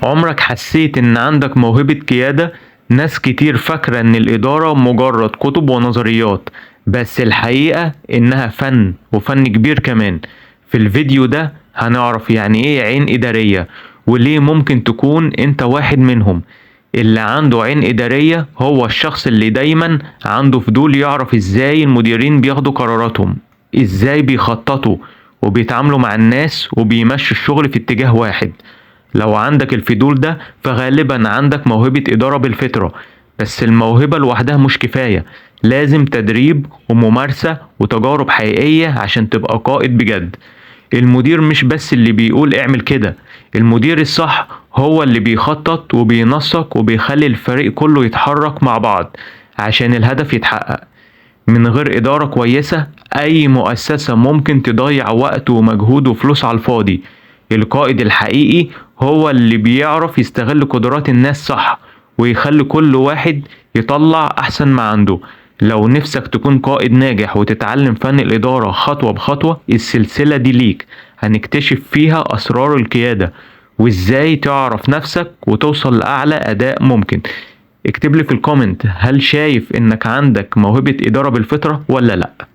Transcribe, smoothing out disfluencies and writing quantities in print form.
عمرك حسيت إن عندك موهبة قيادة؟ ناس كتير فاكرة إن الإدارة مجرد كتب ونظريات، بس الحقيقة إنها فن، وفن كبير كمان. في الفيديو ده هنعرف يعني إيه عين إدارية، وليه ممكن تكون أنت واحد منهم. اللي عنده عين إدارية هو الشخص اللي دايما عنده فضول يعرف إزاي المديرين بياخدوا قراراتهم، إزاي بيخططوا وبيتعاملوا مع الناس وبيمشوا الشغل في اتجاه واحد. لو عندك الفضول ده فغالبا عندك موهبة إدارة بالفطرة، بس الموهبة لوحدها مش كفاية، لازم تدريب وممارسة وتجارب حقيقية عشان تبقى قائد بجد. المدير مش بس اللي بيقول اعمل كده، المدير الصح هو اللي بيخطط وبينسق وبيخلي الفريق كله يتحرك مع بعض عشان الهدف يتحقق. من غير إدارة كويسة أي مؤسسة ممكن تضيع وقت ومجهود وفلوس على الفاضي. القائد الحقيقي هو اللي بيعرف يستغل قدرات الناس صح، ويخلي كل واحد يطلع أحسن ما عنده. لو نفسك تكون قائد ناجح وتتعلم فن الإدارة خطوة بخطوة، السلسلة دي ليك. هنكتشف فيها أسرار القيادة وإزاي تعرف نفسك وتوصل لأعلى أداء ممكن. اكتب لي في ال comment، هل شايف إنك عندك موهبة إدارة بالفطرة ولا لأ؟